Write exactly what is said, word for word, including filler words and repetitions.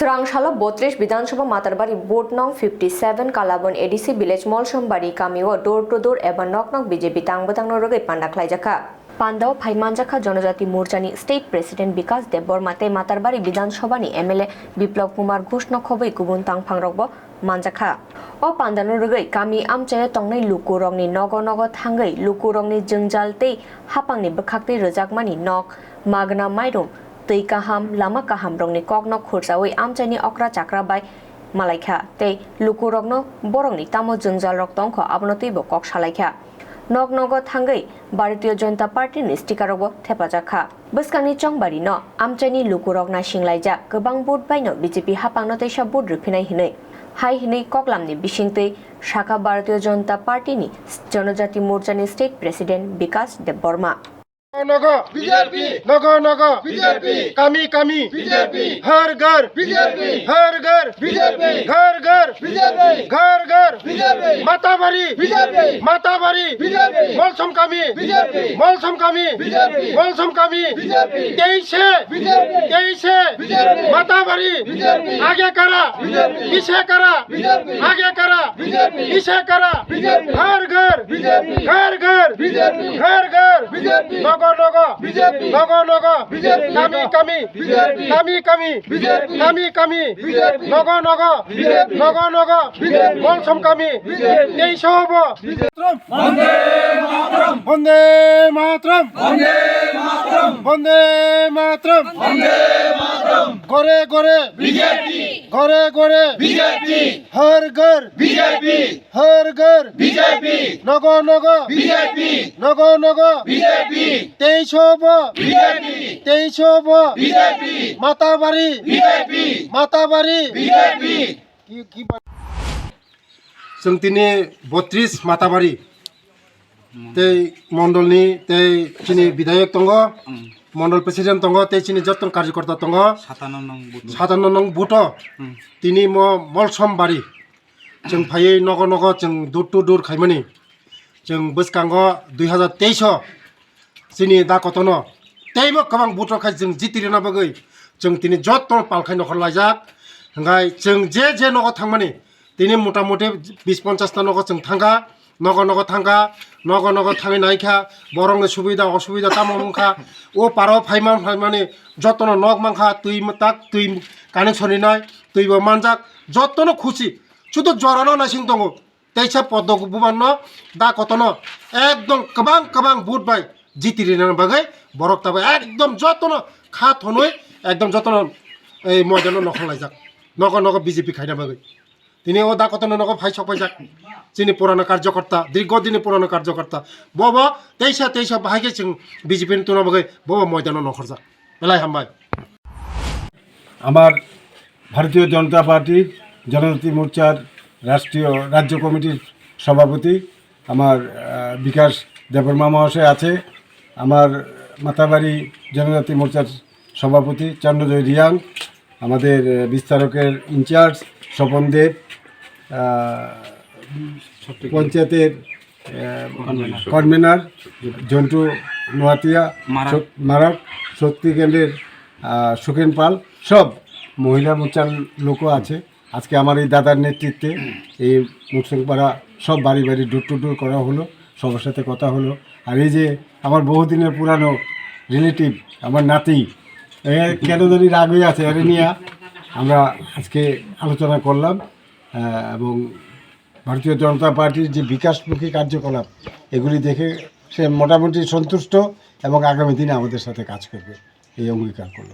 Twrang salo botris Bidhan Sabha Matarbari Vote Nong fifty seven Kalabon A D C Village Molsombari kamio door to door eba nok nok B J P tang bwtangno rwgwi panda khlaijakha. Pandao phai manjakha Jonojati Morchani State President Bikas Debbarma tei Matarbari Bidhan Sabhani M L A Biplab Kumar Ghoshno khobwi kubun tangphangrokbo manjakha. O pandano rwgwi kami amchaio tongnai lukurokni nogo nogo thangwi lukurokni jwngjal tei hapangni bwkhaktwi rwjakmani nok, magna mairum, twi kaham, lama kahamrokni kokno khurchawi amchaini okra chakra bai malaikha tei lukurokno borokni tamo jwngjalrok tongkho abono twibo kok salaikha. Nok nogo thangwi Bharatiya Janata Party ni sticker rokbo thepajak kha. Bwskangni chongbari no amchaini lukurok naisinglaijak, kwbang vote bai no B J P hapang no teisa vote rwphinai hinwi. Hai hinwi koklam ni bisingtwi sakha Bharatiya Janata Party ni Janajati Morcha ni State President Bikas Debbarma. Nogo B J P. Nogo nogo B J P. Kami kami B J P. Har ghar B J P. Har ghar B J P. Ghar ghar B J P. Ghar ghar B J P. Matabari B J P. Matabari B J P. Molsom kami B J P. Molsom kami B J P. Molsom kami B J P. Teise B J P. Teise B J P. Matabari B J P. Age kara B J P. Ise kara B J P. Age kara B J P. Ise kara B J P. Har ghar B J P. Ghar ghar B J P. Ghar ghar B J P. Nogo nogo B J P. Nogo nogo B J P. Kami kami B J P. Kami kami B J P. Kami kami B J P. Nogo nogo B J P. Nogo nogo B J P. Molsom kami B J P. Teiso obo. Bande Mataram! Bande Mataram! Bande Mataram! Bande Mataram! Bande Mataram! Gore gore B J P! Gore gore B J P! Har ghar B J P! Har ghar B J P! Nogo nogo B J P! Nogo nogo B J P! Teiso bo B J P! Teiso bo B J P! Matabari B J P! Matabari B J P! Ki, ki ba- Chwng tini botris Matabari tei mondolni tei chini bidhayok tongo, mondol president tongo tei chini joto karjokorta tongo. Satano nong buto. Satano nong buto. Hmm. Tini mo Molsom bari. Chwng phaiwi nogo nogo chwng door to door khaimani. Chwng bwskango dui hazar teis o chini da kotono teibo kwbang vote rok khai chwng jiti rwna bagwi chwng tini joto pal khai nokhor laijak. Hwnkhai chwng je je nogo thangmani tini mota moti bis ponchas ta nogo chwng thangkha, nogo nogo thangkha, nogo nogo thangwi naikha, borokni subida osubida tamo wngkha, o paro phaima phaimani jotono nok mankha, twi tak twi connection rinai, twibo manjak, jotono khusi, sudu jorano naising tongo. Teisa poddo bubanno da kotono ekdom kwbang kwbang vote bai jiti rina bagwi borok tabuk ekdom jotono kha thonwi ekdom jotono ei moidano nokhor laijak, nogo nogo B J P khaina bagwi. Tini o da kotono nogo phai sok paijak chini purana karjokorta, dirgo dini purana karjokorta, bobo teisa teisa bahai khe chwng B J P ni tuna bagwi bobo moidano nokhorjak. Belai hambai. আমার ভারতীয় জনতা পার্টির জনজাতি মোর্চার রাষ্ট্রীয় রাজ্য কমিটির সভাপতি আমার, আহ, বিকাশ দেববর্মা মহাশয় আছে, আমার মাতাবাড়ি জনজাতি মোর্চার সভাপতি চন্দ্রজয় রিয়াং, আমাদের, আহ, বিস্তারকের ইনচার্জ স্বপন দেব, আহ, পঞ্চায়েতের, আহ, কনভেনার জন্টু নোয়াতিয়া, মারাক। শক-, মারাক, শক্তি কেন্দ্রের, আহ, সুখেন পাল, সব মহিলা মোর্চার লোকও আছে। আজকে আমার এই দাদার নেতৃত্বে এই মুকসুংপাড়া সব বাড়ি বাড়ি ডোর টু ডোর করা হলো, সবার সাথে কথা হলো। আর এই যে আমার বহুদিনের পুরানো রিলেটিভ, আমার নাতি, এ কেন জানি রাগ হয়ে আছে, এরে নিয়ে আমরা আজকে আলোচনা করলাম, আহ, এবং ভারতীয় জনতা পার্টির যে বিকাশমুখী কার্যকলাপ, এগুলি দেখে সে মোটামুটি সন্তুষ্ট এবং আগামী দিনে আমাদের সাথে কাজ করবে, এই অঙ্গীকার করলো।